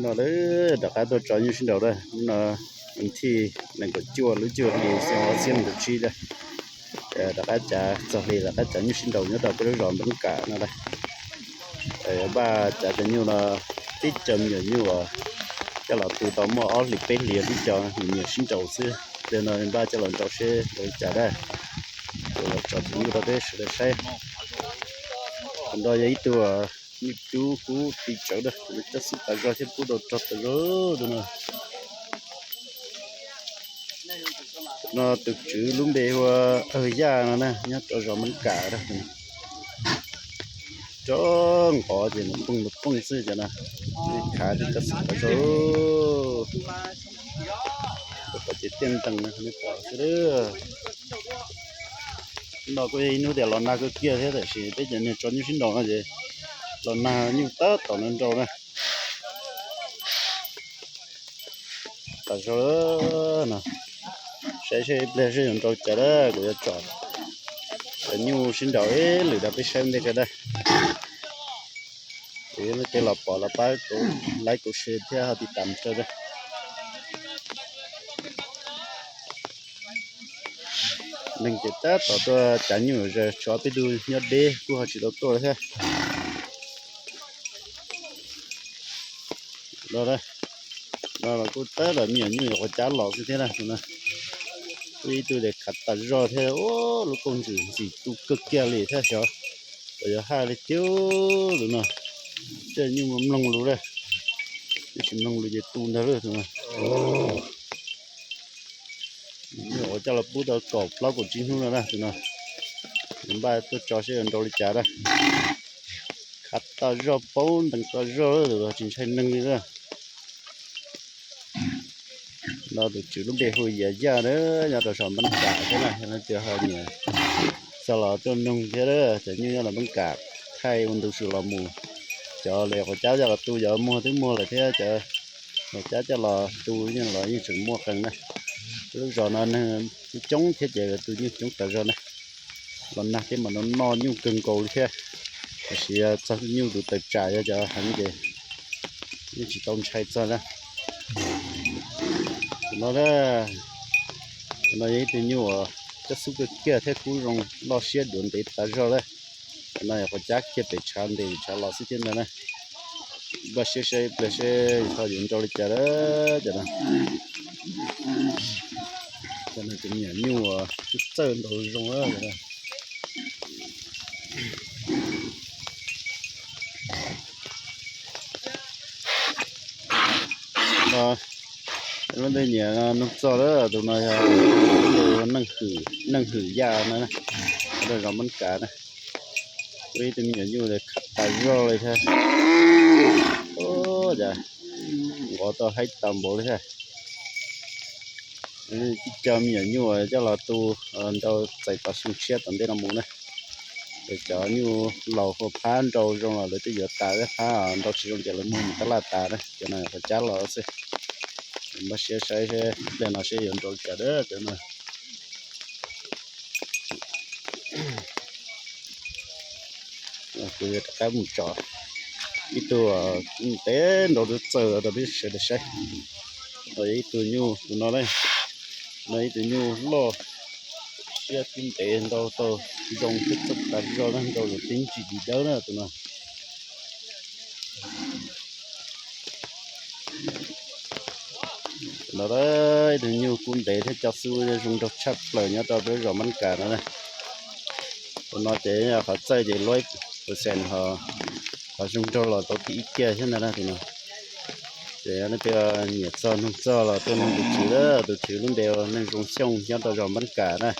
No lawv rov qab tuaj tso nyuj sib nraus na, no thij nees nkaum cuaj lub cuaj hli xyoo ob txhiab nees nkaum tsib na. Rov qab cav txog hli rov qab cav nyuj sib nraus nyob rau peb lub zos Npab Kam no na. Npaj cav cov nyuj no, tib co me nyuam nyuj uas coj los tu tau muaj ob hlis peb hlis tib co me nyuam sib nraus xwb. Pliag no npaj coj los nraus seb zoo li cas na. Los tso tus nyuj rau peb sawv daws saib. Tus no yog ib tug nyuj cub kub ti tsawv na, coj xub tas zog thiab kub rau rog tas zog tus no. No tus tswv lub npe hu ua Awg Yaj no na, nyob rau zos Npab Kam na. Rov nqov ces nws poob nws poob xwb cov no. Khav coj xub tas zog. Tom ces tiaj ntees no pom xwb. No kuj yog ib hnub tias los nag kawg kiag thiab tab sis peb cov niag tso nyuj sib nraus no ces los nag nyuj tab tom no nraus na. Tas zog no, saib seb ib pliag seb yuav nraus cas na, kuv yuav tso cov nyuj sib nraus ib lwm rau peb saib ntej ko na. Kuv yuav leej twg los pom los pab kuv like kuv share thiab ho tiv tam rau. Neeg ces tab tom tuaj cav nyuj zog, tshuav peb tug nyob deb kuj ho tsis tau tuaj thiab. No los kuj tab tom me nyuam nyuj nyuam qhuav cab los xwb thiab na. Kuj ib tug ces khav tas zog thiab, lub kauj ntsws ntxim tu kawg kiag li thiab xyov, kom yuav haj li tiag tus no. Tej nyuj mloog lus lawm, twb tsis mloog lus ces tu ntag lawm tus no. Nyuj uas coj los pub tau kaum plaub kaum tsib hnub no na tus no. Npaj tuaj tso seb yuav nraus li cas na. Khav tas zog paub ntees tas zog lawm, tsis ntshai neeg li na. No tus tswv lub npe hu Yaj Yaj na, nyob rau zos Npab Kam thiab na, leej twg ho nyiam txog los tuaj noog thiab na, cov nyuj nyob rau Npab Kam thaij ua ntu zus los mus. Cov lawv quav cab coj los tu cov muag twb muag lawm thiab cov quav cab coj los tu los yeej tseem muaj qees na. Lub zos no neeg coob thiab ces tu nyuj coob tas zog na. Los nag thiab mas no noj nyuj kawg nkaus li thiab. Tiam sis txog nyuj tus tawm tsam yog cov heev ces yeej tsis tau ntshai txog na. Tus no, tus no yog ib tug nyuj uas coj xub kawg kiag thiab kub zoo loj siab duav ntev tas zog lawm. Tus no yog quav cab kiag pem tshav ntev tshav los xwb thiab ntag na. Npaj siab saib ib pliag seb ho yuav nraus li cas lawm cov no. Cov no ces me nyuam nyuj uas txawj nraus zoo lawm. Lub npe nyiam nug txog lawm, tus no yog Neej Hwm Yaj no, rau zos Npab Kam na. Kuj ib tug me nyuam nyuj khav tas zog li thiab. Cas nqov tau haib tas npaum li thiab. Ib co me nyuam nyuj coj los tu nrau txais tau xyoo tshiab tom ntej no mus na. Cov nyuj laus hu phab nrau zoo los lawv twb yuav tas, phab nrau tsis zoo ces lawv muag mus tab laj tas na. Cov no quav cab los xwb. Npaj siab saib seb pliag no seb yuav nraus li cas na cov no. Kuv yuav rov qab mus tso ib tug kub ntev nraus txawj txawj rau peb sawv daws saib. Ib tug nyuj tus no, no ib tug nyuj loj siab kub ntev nraus tau zoo thiab txawj tas zog na, nraus los tib ntsis dim dawb na tus no. No ib tug nyuj kub ntev thiab cov xub zoo nraug tshaj plaws nyob rau peb zos Npab Kam no na. Tus no ces qhov txawj ces luaj ib percent ho, qhov zoo nraug los tau thib ib kiag thiab ntag na tus no. Ces leej twg nyiam txog noog txog los tuaj noog tus tswv, tus tswv lub npe ua Neej Zoo Xyooj nyob rau zos Npab Kam na.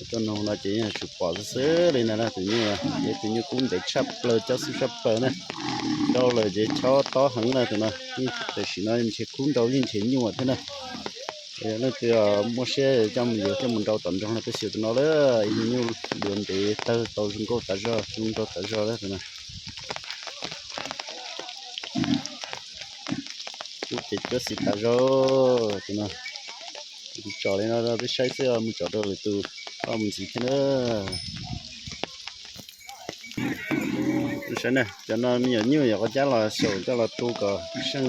Tuaj noog no ces yeej tsuas pom xwb xwb li ntag na tus nyuj, tus nyuj kub ntev tshaj plaws cov xub tshaj plaws na. Nrau lawm ces chob tob heev na tus no, tam sim no nrhiav kub nrau yeej nrhiav nyuaj thiab na. Leej twg muaj siab coj mus yuav coj mus nrau tom nroog no peb xyuas tus no lawm, ib tug nyuj duav ntev tawg tau zoo nkauj tas zog zoo nraug tas zog lawm tus no. Kub ces cuab xim tas zog tus no. Kuv tsom li no rau peb saib xwb, mus tsom rau lwm tus, mus ntxiv thiab na. Saib na, cov no me nyuam nyuj yog qhov cab los xyaum coj los tu kom seej,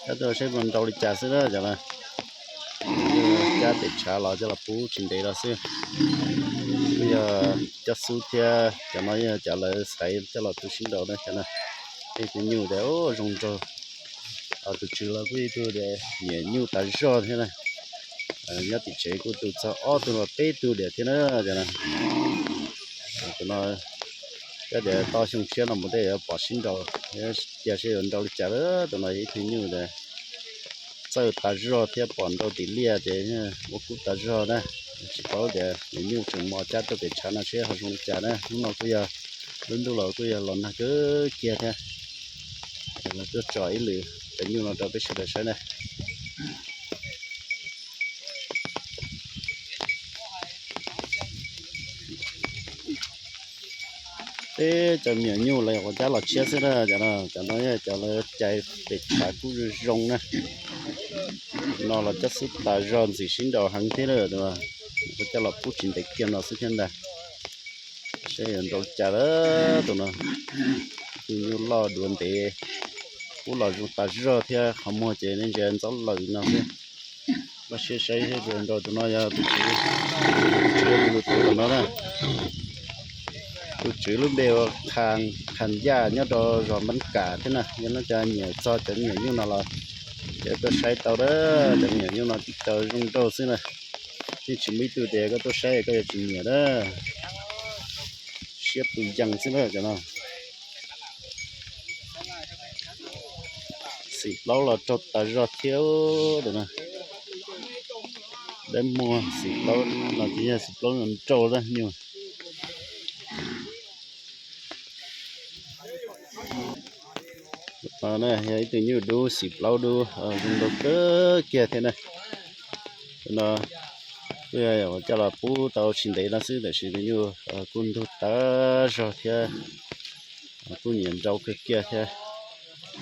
cab tuaj saib puas nrau li cas xwb na cov no. Cab pem tshav los coj los pub tsis ntev los xwb. Kuj yog cov xub thiab cov no yog cov lawv xaiv coj los tu sib nraus na cov no. Ib tug nyuj tias zoo nraug. Tus tswv los kuj ib tug tias nyiam nyuj tas zog thiab na. Nyob tim tsev kuj tu txog ob tug los peb tug diam thiab na cov no. Tus no cov tias toj xyoo tshiab no mus tej yuav pom sib nraus, cia seb yuav nrau li cas lawm. Tus no yog ib tug nyuj tias txawj tas zog thiab pom nrau tim liaj ces ua kub tas zog na. Tsis paub tias nyiam nyuj tseem mos cab tuaj pem tshav no seb ho zoo li cas na. Hnub no kuj yog lub ntuj los kuj yog los nag kawg kiag thiab. Los tuaj tso ib lwm cov nyuj no rau peb sawv daws saib na. Peb cov me nyuam nyuj lawv ua cab los tshiab xwb na cov no. Cov no yog cov lawv cais pem tshav kub zoo zoo na. No los cab xub tas zog ntxim sib nraus heev thiab na. Tus no kuj coj los pub tsis ntev kiag no xwb thiab ntag. Seb yuav nrau cas lawm tus no. Tus nyuj loj duav ntev, kub los zoo tas zog thiab qhov muag ces nej ntsia ntxaub laws no xwb. Npaj siab saib seb yuav nrau tus no yog tus tswv, tus tswv tus no na. Tus tswv lub npe ua Qha, Qha Yaj nyob rau zos Npab Kam thiab na. Yog leej twg nyiam txog cov me nyuam nyuj no los ces tuaj saib tau na. Cov me nyuam nyuj no tib co zoo nraug xwb na. Yeej tsis muaj ib tug tias koj tuaj saib koj yuav tsis nyiam na. Siab tus yees xwb na cov no. Xim plaub los raug tas zog thiab tus no. Dawb muag xim plaub no ces yog xim plaub nraug na nyuj. Yog ib tug nyuj dub xim plaub dub zoo nraug kawg kiag thiab na. Tus no kuj yog coj los pub tau tsis ntev no xwb tab sis tus nyuj kuj ntug tas zog thiab kuj nyiam nrau kawg kiag thiab.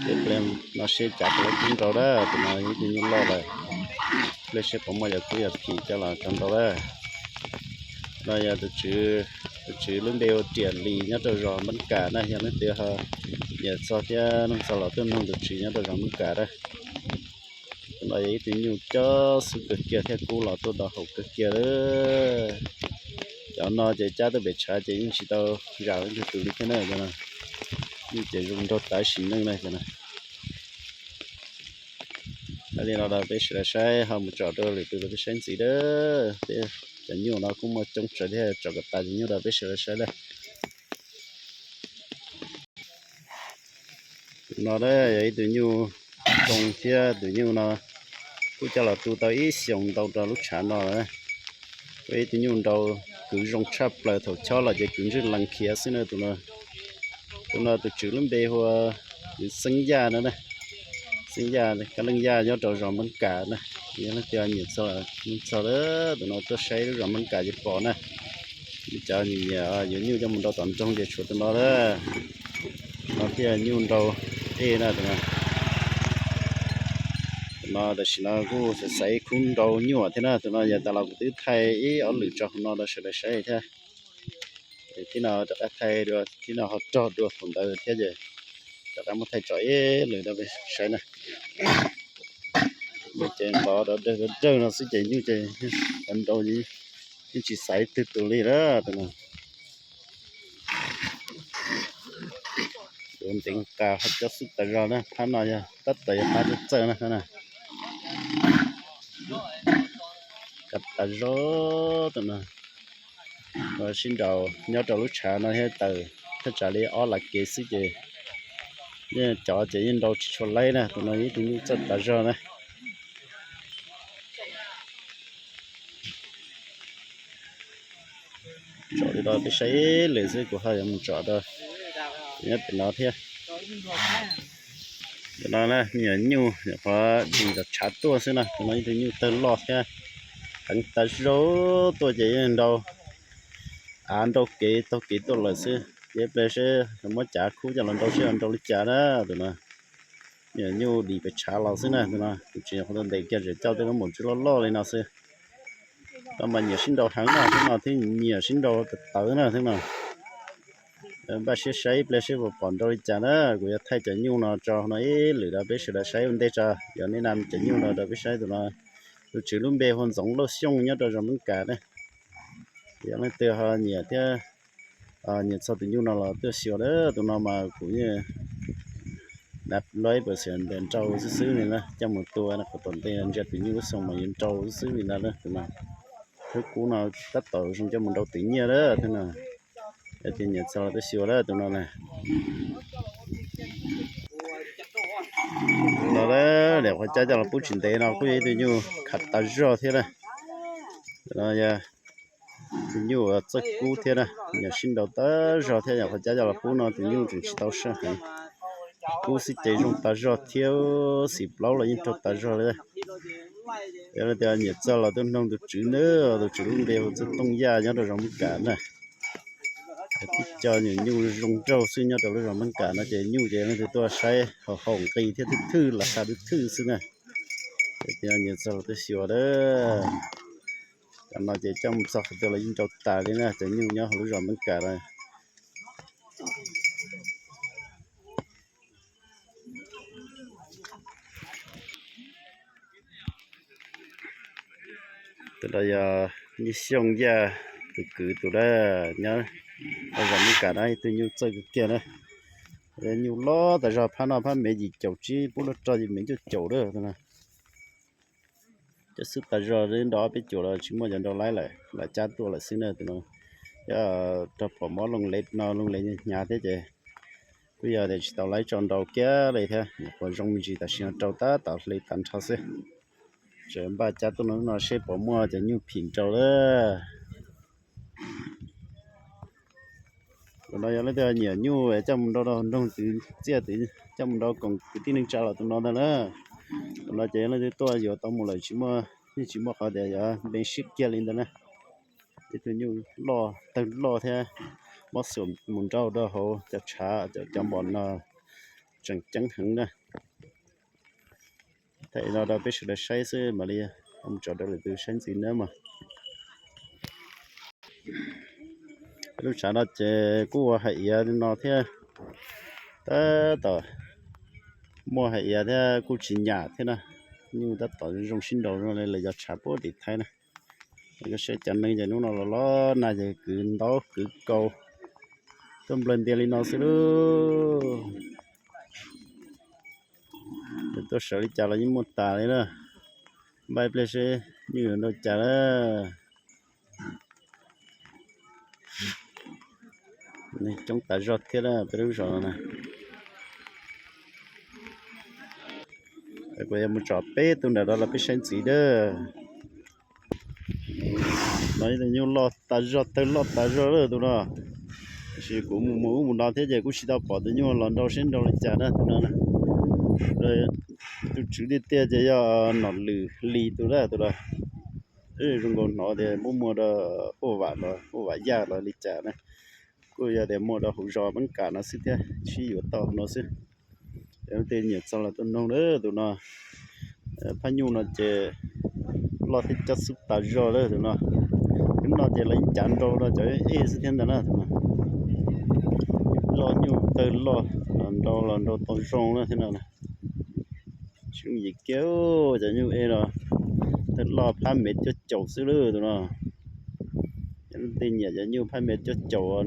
Peb ple no seb cas puas pub nrau na. Tus no ib tug nyuj loj lawm, ple seb puas muaj yog kub yog phim coj los tso nrau na. No yog tus tswv lub npe ua Riam Lis nyob rau zos Npab Kam na. Yog leej twg ho nyiam txog thiab nug txog los tuaj nug tus tswv nyob rau zos Npab Kam na. Tus no yog ib tug nyuj cab xub kawg kiag thiab kub los tuaj tau haum kawg kiag lawm. Cov no ces cab tuaj pem tshav ces yeej tsis tau zam ib tug tus li thiab na. Nyuj ces zoo nraug tas sim neej na cov no. Li no rau peb sawv daws saib, ho mus tsom rau lwm tus rau peb saib ntxiv na. Peb cov nyuj no kuj muaj coob tsawv thiab, tsom kom tas cov nyuj rau peb sawv daws saib na. Tus no yog ib tug nyuj zoo thiab, tus nyuj no kuj coj los tu tau ib xyoos ntau rau lub tshav no lawm. Ua ib tug nyuj nrau kwv zoo tshaj plaws, thaum chob los ces kwv ntswj lees khiav xwb na tus no. Tus no tus tswv lub npe hu ua Xeeb Yaj no na. Xeeb Yaj, Kab Leej Yaj nyob rau zos Npab Kam na. Yog leej twg nyiam txog, nug txog lawm tus no tuaj saib lub zos Npab Kam ces pom na. Cov nyiam nyiam yuav nyuj coj mus nrau tom nroog ces tshuav tus no lawm. No thiaj nyuj nrau ej na tus no. Tus no tam sim no kuj xaiv xaiv khub nrau nyuj thiab na. Tus no yav tas los kuv twb thaij ib ob lwm tso hauv no rau sawv daws saib thiab. Thib no rov qab thaij dua, thib no ho rog dua thaum ntawd thiab ces rov qab muab thaij tso ib lwm rau peb saib na. Ces nqov dawg dawg no xwb ces nyuj ces nrau yeej tsis xaiv twg tus li lawm tus no. Tus ntev nqa ho cov xub tas zog na, phab no yog tab tom yog phab txawj txawj na. Cov tas zog tus no, sib nraus nyob rau lub tshav no thiab taws thaj tsam li ob lav kev xwb ces yeej cov ces yeej nrau tsis tshua laib na. Tus no yog ib tug nyuj txawj tas zog na. Tsom li no peb saib ib lwm xwb kuv ho yuav mus tsom rau nyob pem no thiab. Tus no me nyuam nyuj nyuam qhuav dim los tshav tuaj xwb na. Tus no ib tug nyuj tawg loj thiab heev tas zog tuaj ces yeej nrau av nrau kev taug kev tuaj lawm xwb. Ces ple seb muab cav khub coj los nrau seb nrau li cas na. Tus no me nyuam nyuj dim pes tshav los xwb na. Tus no kuv tsis qhov ntev kiag tseem coj tej lub maum tswb loj loj li no xwb. Koj mas nyiam sib nrau heev na, xwb no thiab nyiam sib nrau tawv tawv na xwb no. Npaj siab saib ib pliag seb puas pom nrau li cas na. Kuv yuav thaij cov nyuj no tso no ib lwm rau peb sawv daws saib ua ntej tso. Yog nej na cov nyuj no rau peb saib tus no, tus tswv lub npe hu Ntxoov Lauj Xyooj nyob rau zos Meeb Kas na. Yog leej twg ho nyiam thiab nyiam txog tus nyuj no los tuaj xyuas lawm. Tus no mas kuv yeej nav loj ib puas xiam ntes nrau xwb xwb li na, coj mus tua qhov tom ntej ntsia tus nyuj lub xoo mas yuav nrau xwb xwb li ntag na. Tus no thwb kub no tab tom zoo coj mus nrau twv nyiaj lawm thiab na. Yog tias nyiam txog los tuaj xyuas lawm tus no na. No lawm, niam qhuav cab coj los pub tsis ntev no kuj yog ib tug nyuj khav tas zog thiab na. No yog tus nyuj uas txawj kub thiab na, nyuam sib nraus tas zog thiab, nyuam qhuav cab coj los pub no tus nyuj tseem tsis tau saj heev. Kub xwb ces zoo tas zog thiab, xim plaub los yeej raug tas zog li. Yog leej twg nyiam txog los tuaj noog tus tswv na, tus tswv lub npe hu Txawj Tooj Yaj nyob rau zos Meeb Kas na. Tib co nyuam nyuj zoo nraug xwb nyob rau lub zos Meeb Kas no ces nyuj ces leej twg tuaj saib haum haum nqi thiab thwj thwj los xa thwj thwj xwb na. Yog tias nyiam txog los tuaj xyuas lawm. Cov no ces coj mus txog qhov twg los yeej nrau tas li na, cov nyuj nyob hauv lub zos Meeb Kas lawm. Tus no yog Nyiaj Xyooj Yaj tus kwv tus dab nyob zos Meeb Kas na, ib tug nyuj txawj kawg kiag na. Nyuj loj tas zog, phab noj phab mev yim caum tsib, pub lub rog yim mev cuaj caum lawm. Cov xwb tas zog li nrau ob peb caum los tsis muaj cov nrau laib lawm, lam cab tuaj lawm xwb na tus no. Yog rog phom mob loo lev no loo lev hnyav thiab ces kuj yog tias tsis tau laib tso nrau kiag li thiab, nyuam qhuav zoo me ntsis tam sim no rau tab tom hli tag nrho xwb. Tseem npaj cab tuaj no seb puas muaj cov nyuj phim nrau lawm. Tus no yog leej twg nyiam nyuj coj mus nrau rau nroog twv txiaj twv coj mus nrau koom kwv tij neej tsa los tus no ntag na. Tus no ces leej twg tuaj yuav tau mus lawm tsis muaj, yeej tsis muaj qhov tias yuav npe siab kiag li ntawd na. Ib tug nyuj loj tawg loj thiab, mob xuam mus nrau rau hauv cov tshav cov npom no tseem ceeb heev na. Thaij no rau peb sawv daws saib xwb mam li mus tso rau lwm tus saib ntxiv nawb mog. Lub tshav no ces kuj ua hais iav li no thiab, tab tom muaj hais iav thiab kuj tsis nyam thiab na. Nyuj tab tom zoo sib nraus zoo li lawv cov tshav puag tim Thaib na. Koj saib cov neeg ces hnub no los los nag ces kwv ntaub kwv kaus tuaj nplawg ntias li no xwb lauj. Tuaj sawv li cas los yeej muaj tas li na. Npaj ib pliag seb nyuj yuav nrau cas na. Neeg coob tas zog thiab na peb lub zos no na. Kuv yuav mus tsom peb tug nram no los peb saib ntxiv na. No ib tug nyuj loj tas zog, tawg loj tas zog lawm tus no. Tiam sis kuv mus mus ub mus no thiab ces kuj tsis tau pom tus nyuj los nrau seb nrau li cas na tus no. Tus tswv tiag tiag ces yog Nom Lwm Hlis tus na tus no. Zoo nkaus hnov tias muaj muag rau Huaj Vam los Huaj Vam Yaj los li cas na. Kuj yog tias muaj rau hauv zos Meeb Kam no xwb thiab, sib yuav tau no xwb. Yog leej twg nyiam txog los tuaj noog na tus no. Phab nyuj no ces loj thiab cab xub tas zog lawm tus no. Hnub no ces lawv yeej cav nrau rau cov ej xwb thiab ntag na tus no. Loj nyuj tawg loj, nrau los nrau tau zoo na thiab no. Tsis yooj yim kiag cov nyuj ej no, tawg loj phab mev cuaj caum xwb lawm tus no. Yog leej twg nyiam cov nyuj phab mev cuaj caum